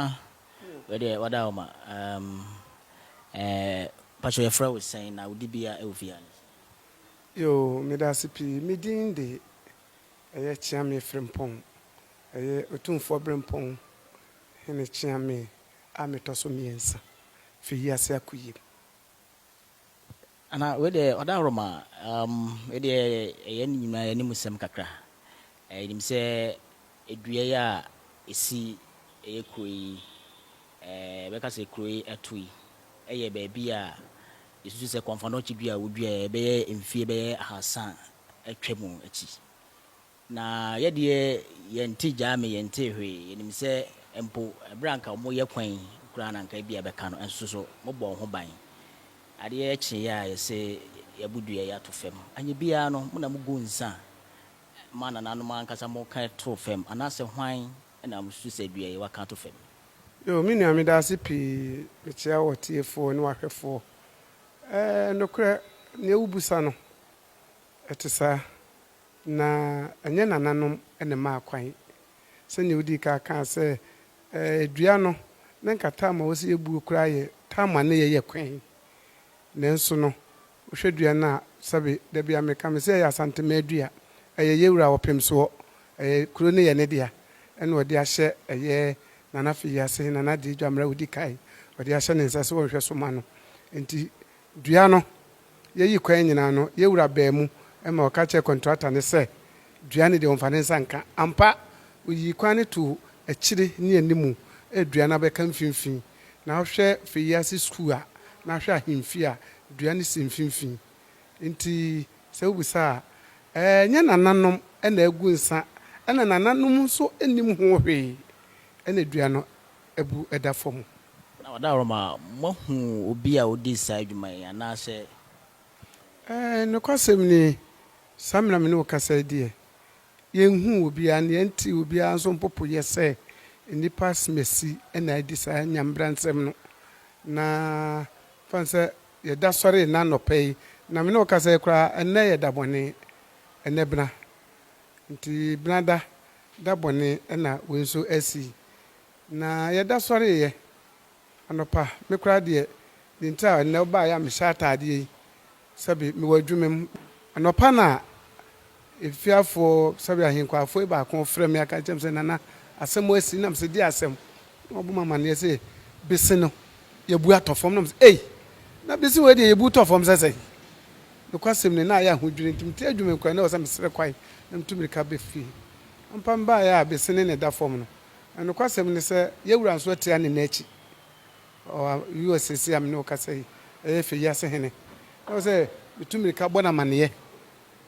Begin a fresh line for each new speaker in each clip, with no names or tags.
Nana, wei deɛ wada hɔ ma. Um, eh, pakyɛ yɛfrɛ wo sɛn na wo dibea ɛwɔ fie ha ne sɛn?
Yoo, meda ase pii. Me din de ɛyɛ Kyeame Frimpong. Ɛyɛ Otumfoɔ Berempɔn Hene Kyeame a metɔ so mmiɛnsa firi Wiase Akoyie mu.
Ana wei deɛ ɔda hɔ ma wei deɛ ɛyɛ ne nyinaa anim sɛm kakra. Yɛnim sɛ dua yi a ɛsi ɛyɛ kuro yi, yɛbɛka sɛ kuro yi ɛto yi, ɛyɛ baabi a yɛsusu sɛ Kɔmfo-Anokye dua a wɔduaeɛ bɛyɛ mfie bɛyɛ 300 atwa mu akyi. Na yɛdeɛ yɛnte gyaa me yɛnte hwee. Yɛnim sɛ mpo ɛberɛ a anka wɔyɛ kwan koraa na anka ebi a bɛka no, ɛnso so mobɔ ho ban. Adeɛ kyeeɛ a yɛsɛ yɛabu dua yi ato fam. Anyɛ biara no, mo na mogu nsa ma nananom ankasa moka too fam anaasɛ hwan na mosusu sɛ dua yi waka ato fam?
Yo, me nua, meda ase pii. Mekyia wɔtiefoɔ ne wahwɛfoɔ. Nokorɛ, nea wobusa no, ɛte saa. Na ɛnyɛ nananom ne maa kwan. Sɛnea wodii ka kaa sɛ dua no, na nka time a wɔsɛ yɛbuo koraa yɛ time a ne yɛyɛ kwan. Nanso no, wohwɛ dua no a, sɛbe, da bi a meka me sɛ ɛyɛ Asanteman dua. Ɛyɛ yɛwura Ɔpemsoɔ. Ɛyɛ kuro no yɛ ne dea. Ɛna ɔde ahyɛ ɛyɛ Nana Feyiase, Nana de Dwammerɛ a ɔdi kan. Ɔde ahyɛ ne nsa sɛ wɔnhwɛ so ma no. Nti dua no, yɛyi kwan nyinaa no, yɛwura baa mu ma ɔka kyerɛ contractor ne sɛ dua no deɛ ɔmfa ne nsa nka. Ampa, oyi kwan no to akyire ne animu ɛ dua no abɛka mfimfini. Na wohwɛ Feyiase school a, na ahwɛ ahemfie a, dua no si mfimfini. Nti sɛ wobisa a, ɛnyɛ nananom ɛna agu nsa, ɛna nananom nso nnim ho hwee, ɛna dua no abu ɛda fam.
Na wada hɔ ma moahu obi a ɔdi saa adwuma yi anaasɛ?
Nokwasɛm ni, saa mmerɛ a me ne wo kasa yi deɛ, yɛnhu obiara na yɛnte obiara nso mpopoyɛ sɛ nnipa asemasi na adi saa nyambra nsɛm no. Na fa sɛ yɛda sɔre na anɔpa yi, na me ne wo kasa yi koraa, ɛnnɛ yɛ da bɔne, ɛnnɛ bena. Nti bena da bɔne ɛna wei nso asi. Na yɛda sɔreeɛ anɔpa, me koraa deɛ, deɛ nti a ɛnnɛ wobaeɛ a mehyɛ ataadeɛ yi, sɛbe mewɔ adwuma mu. Anɔpa na efiafoɔ, sɛbe ahenkwafoɔ yi baako frɛ me aka kyerɛ me sɛ, "Nana, asɛm asi." Nam sɛ di asɛm. Na ɔbɔ me amanneɛ sɛ bese no yɛbu atɔ fam. Nam sɛ ei, na bese wei deɛ yɛbu tɔ fam sɛ sɛn? Nokwasɛm ni, na ayɛ ahodwiri nti mete adwuma mu koraa na ɛwɔ sɛ mesrɛ kwan na metu mmirika bɛ fie. Ampa mbaeɛ a bese ne ne da fam no. Na nokwasɛm ne sɛ yɛwura nso atia ne n'akyi. Ɔwɔ US seesei a me ne wo kasa yi, ɛyɛ Feyiase hene. Na ɛwɔ sɛ metu mmirika bɔ no amanneɛ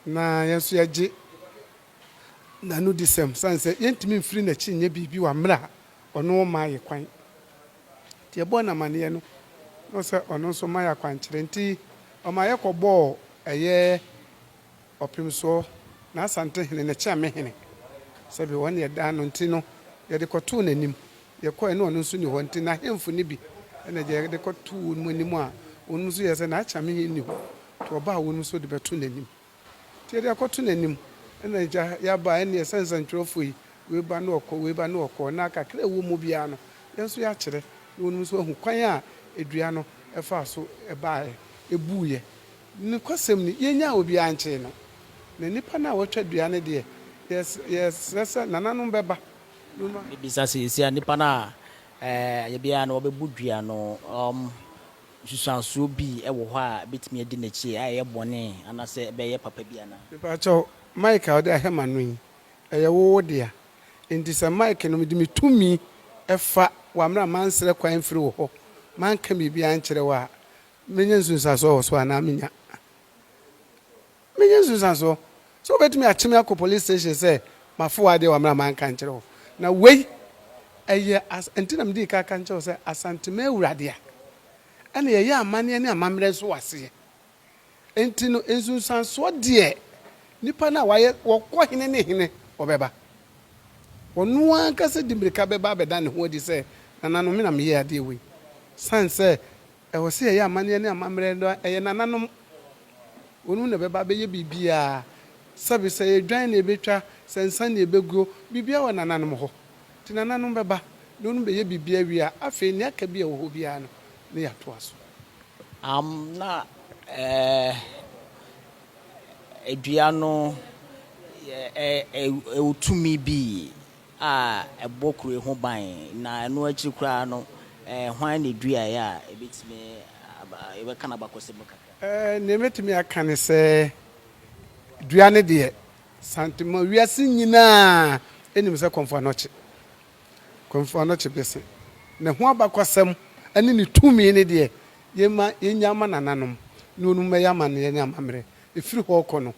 na yɛn nso yɛgye n'anodisɛm sane sɛ yɛntumi mfiri n'akyi nyɛ biribi wɔ mmerɛ a ɔno ɔmmaa yɛ kwan. Nti yɛbɔɔ no amanneɛ no, na sɛ ɔno nso ma yɛ akwankyerɛ. Nti ɔma yɛkɔbɔɔ ɛyɛ Ɔpemsoɔ n'Asante hene ne Kyeame hene. Sɛbe wɔn yɛ no nti no, yɛde kɔtoo n'anim. Yɛkɔɛ na ɔno nso ni hɔ nti n'ahemfo no bi ɛna yɛde kɔtoo wɔn anim a wɔn nso yɛ sɛ n'Akyeame hene ni hɔ. Nti ɔbaa wɔn nso de bɛto n'anim. Nti yɛde akɔto n'anim ɛna agya yɛaba ɛne ɛsɛ nsɛntwerɛfoɔ yi, wei ba ne ɔkɔ, wei ba ne ɔkɔ, na kakra a ɛwɔ mu biara no, yɛn nso yɛakyerɛ na wɔn nso ahu kwan a edua no ɛfaa so ɛbaeɛ, ɛbuiɛ. Nokwasɛm ni, yɛnyaa obiara nkyee no. Na nnipa no a wɔatwa dua no deɛ, yɛsrɛ sɛ nananom bɛba.
Mebisa sɛ yɛsi a nnipa no a anyɛ biara no wɔbɛbu dua no, nsusuansoɔ bi wɔ hɔ a bɛtumi adi n'akyi a ɛyɛ bɔne anaasɛ ɛbɛyɛ papa bi anaa?
Mepakyɛw, mic a wɔde ahɛ m'ano yi, ɛyɛ wo wo dea. Nti sɛ mic no mede me tumi ɛfa wɔ mmerɛ a mansrɛ kwan mfiri wo hɔ, manka biribiara nkyerɛ wo a, menya nsunsuansoɔ wɔ so anaa menya? Menya nsunsuansoɔ. Sɛ wobɛtumi akye me akɔ police station sɛ mafo w'adeɛ wɔ mmerɛ a manka nkyerɛ wo. Na wei ɛyɛ nti na mede ka ka nkyerɛ wo sɛ Asantema awurade a ɛna yɛyɛ amanneɛ ne amammerɛ nso wɔ aseɛ. Nti no nsunsuansoɔ deɛ nipa no a wayɛ wɔkɔ hene ne hene wɔbɛba. Ɔno ankasa di mmirika bɛba abɛda ne ho adi sɛ nananom me na meyɛ adeɛ wei. Sane sɛ ɛwɔ sɛ yɛyɛ amanneɛ ne amammerɛ no ɛyɛ nananom. Wɔn na bɛba abɛyɛ biribiara. Sɛbe sɛ yɛdwan na yɛbɛtwa, sɛ nsa na yɛbɛguo, biribiara wɔ nananom hɔ. Nti nananom bɛba. Na wɔnom bɛyɛ biribiara wie a, afei nea aka bi a ɛwɔ hɔ biara no, na yɛatoa so.
Am na eh, dua no ɛwɔ tumi bi a ɛbɔ kuro yi ho ban, na ɛno akyiri koraa no, hwan na ɛduaeɛ a ɛbɛtumi aba, yɛbɛka n'abakɔsɛm mu kakra?
Nea mɛtumi aka ne sɛ, dua no deɛ, Santema wiase nyinaa nim sɛ Kɔmfo Anɔkye, Kɔmfo Anɔkye Bese, ne ho abakɔsɛm ne ne tumi no deɛ, yɛmma yɛnnya mma nananom na wɔn mmɛyɛ amanneɛ ne amammerɛ. Ɛfiri hɔ rekɔ no,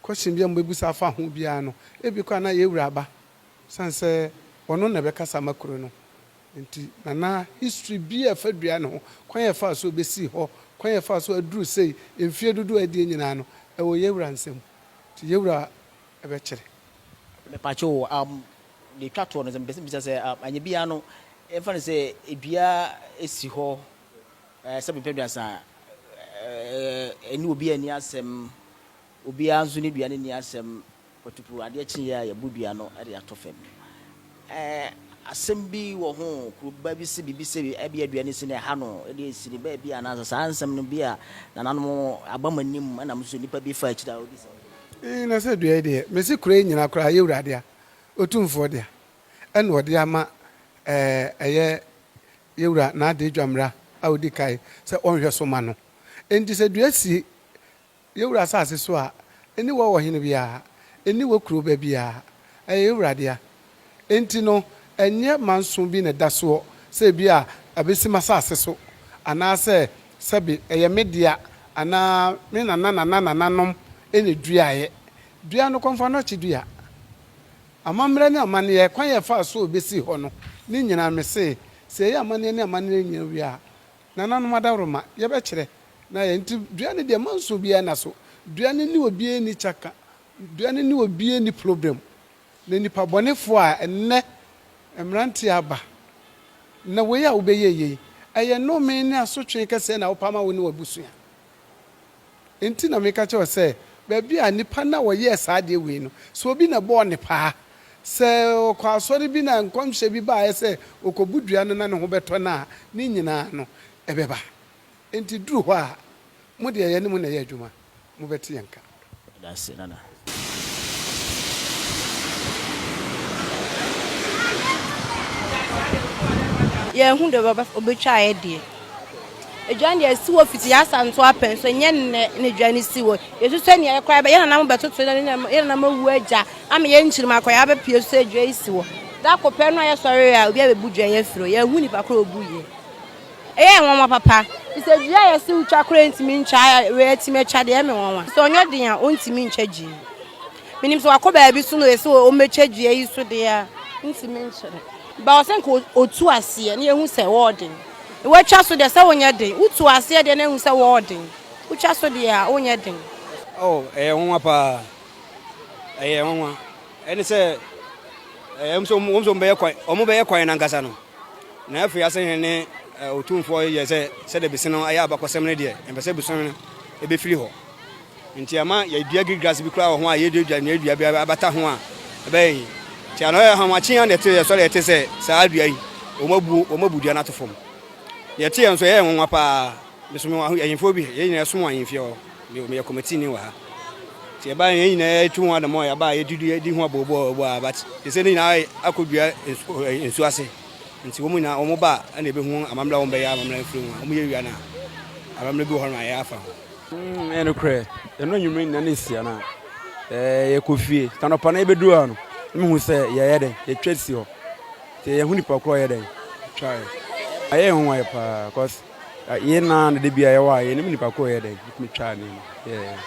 question bi a mobɛbisa afa ho biara no, ebi koraa na yɛn wura aba, ɛsiane sɛ ɔno na ɛbɛkasa ama kuro no nti. Nana history biara a ɛfa dua no ho, kwan a ɛfaa so bɛsii hɔ, kwan a ɛfaa so aduru sei, mfeɛ dodoɔ a adie nyinaa no, ɛwɔ yɛn wura nsam. Nti yɛn wura bɛkyerɛ.
Mepakyɛw o, um, deɛ ɛtwa toɔ no sɛ mepɛ sɛ mebisa sɛ, um, anyɛ biara no, yɛmfa no sɛ dua si hɔ, eh, sɛ mepɛ aduasa, eh, ɛne obiara nni asɛm, obiara nso ne dua no nni asɛm, patupu adeɛ kyeeɛ a yɛbu dua no de ato fam. Eh, asɛm bi wɔ ho, kuro ba bi se biribi se ebia dua no si no ɛha no, ɛde esi ne baabi anaasɛ saa nsɛm no bi a nananom aba mo anim ɛna mo nso nnipa bi fa akyiri a wodi saa.
Ee, na sɛ dua yi deɛ, mese kuro yi nyinaa koraa yɛ Wura dea, Otumfoɔ dea, ɛna ɔde ama ɛɛ ɛyɛ yɛ Wura N'ade Dwammerɛ a ɔdi kae sɛ ɔnhwɛ so ma no. Enti sɛ dua si Yɛn Wura asase so a, enni hɔ ɔhene biara, enni hɔ kurow ba biara, ɛyɛ yɛn Wura dea. Enti no, ɛnyɛ manso bi na ɛda soɔ sɛ ebia abɛsi m'asase so, anaasɛ sɛbe ɛyɛ me dea, anaa me nana nana nananom na ɛduaeɛ. Dua no, kɔmfoanɔkye dua. Amammerɛ ne amanneɛ, kwan a ɛfaa so a ɛbɛsii hɔ no, ne nyinaa, mese, sɛ yɛyɛ amanneɛ ne amanneɛ nyinaa wie a, Nananom adaworoma, yɛbɛkyerɛ na yɛ. Nti dua no deɛ manso obiara nna so. Dua no ne obiara nni kyaka. Dua no ne obiara nni problem. Na nnipa bɔnefoɔ a ɛnnɛ mmeranteɛ aba, na wei a wobɛyɛ yei, ɛyɛ nnome ne asotwee kɛseɛ na wopɛ ama wo ne w'abusua. Enti na meka kyerɛ wo sɛ, baabi a nipa no a ɔyɛɛ saa adeɛ wei no, sɛ obi na ɛbɔɔ no paa, sɛ ɔkɔ asɔre bi na nkɔmhyɛ bi baeɛ sɛ ɔkɔbu dua no na ne ho bɛtɔ no a, ne nyinaa no, ɛbɛba. Enti duru hɔ a, mo deɛ yɛne mo na ɛyɛ adwuma, mobɛte yɛn nka.
Yɛda ase, Nana.
Yɛnhu deɛ ɔbɛtwaeɛ deɛ. Edwa no deɛ esi hɔ fiti yɛn asanto apɛn so ɛnyɛ nnɛ na edwa no si hɔ. Yɛsusua nea yɛkora yɛn nananom bɛtoto na yɛn nananom awu agya ama yɛn nkyirim akɔ yɛabɛpue so sɛ edwa yi si hɔ. Da ko pɛ no a yɛsɔre a obi abɛbu dwa yi afiri hɔ. Yɛnhu nipa koro a obuiɛ. Ɛyɛ nwanwa papa. Sɛ dua a yɛse wotwa koraa ntumi ntwa a wei atumi atwa deɛ ɛyɛ me nwanwa. Sɛ ɔnyɛ den a ɔntumi ntwa dua yi. Menim sɛ wakɔ baabi so na ɔyɛ sɛ ɔmmɛtwa dua yi so deɛ a ntumi nkyerɛ. Ba ɔsɛ nka ɔtu aseɛ na yɛhu sɛ wɔɔden. Watwa so deɛ sɛ wonyɛ den. Wotu aseɛ deɛ na yɛhu sɛ wɔɔden. Wotwa so deɛ a wonyɛ den.
Oh, ɛyɛ nwanwa paa. Ɛyɛ nwanwa. Ɛne sɛ, ɛyɛ sɛ wɔn sɛ wɔbɛyɛ kwan, wɔbɛyɛ kwan no ankasa no. Na afei asehene ne otumfoɔ yɛ sɛ sɛdeɛ bese no ayɛ abakɔsɛm no deɛ, yɛmpɛ sɛ bese no bɛfiri hɔ. Nti ama yɛdua green grass bi koraa wɔ ho a yɛduadua nnua dua bi abata ho a ɛbɛyɛ yi. Nti ano yɛ ahomakye a na yɛte yɛsɔre yɛte sɛ saa dua yi wɔn abu wɔn abu dua no ato fam. Yɛte yɛn nso ɛyɛ nwanwa paa. Meso mewɔ ahemfo bi yɛn nyinaa som wɔ ahemfie hɔ. Meyɛ kɔmɛtini wɔ ha. Nti ɛbaa yɛn nyinaa yɛtu ho anamɔ a yɛaba a yɛdi di ho abooboo a but te sɛ ne nyinaa akɔdua nsuo ase. Nti wɔn nyinaa wɔn ba a ɛna ɛbɛhu amammerɛ a wɔn bɛyɛ amammerɛ mfiri ho a wɔn yɛ wia no a amammerɛ bi wɔ hɔ no a yɛ afa ho.
Ɛyɛ nokorɛ, ɛno anwummerɛ nyinaa na ɛsi anaa? Ɛɛ yɛkɔ fie, tanɔpa na yɛbɛduru ha no, na mehu sɛ yɛyɛ dɛn, yɛtwa si hɔ. Nti yɛhu nipa korɔ yɛ dɛn, twaeɛ. Ɛyɛ yɛn nwanwa paa, cause yɛn naa na da bi a yɛwɔ a yɛnim nipa korɔ yɛ dɛn, yɛtumi twaa nneɛma. Yeah.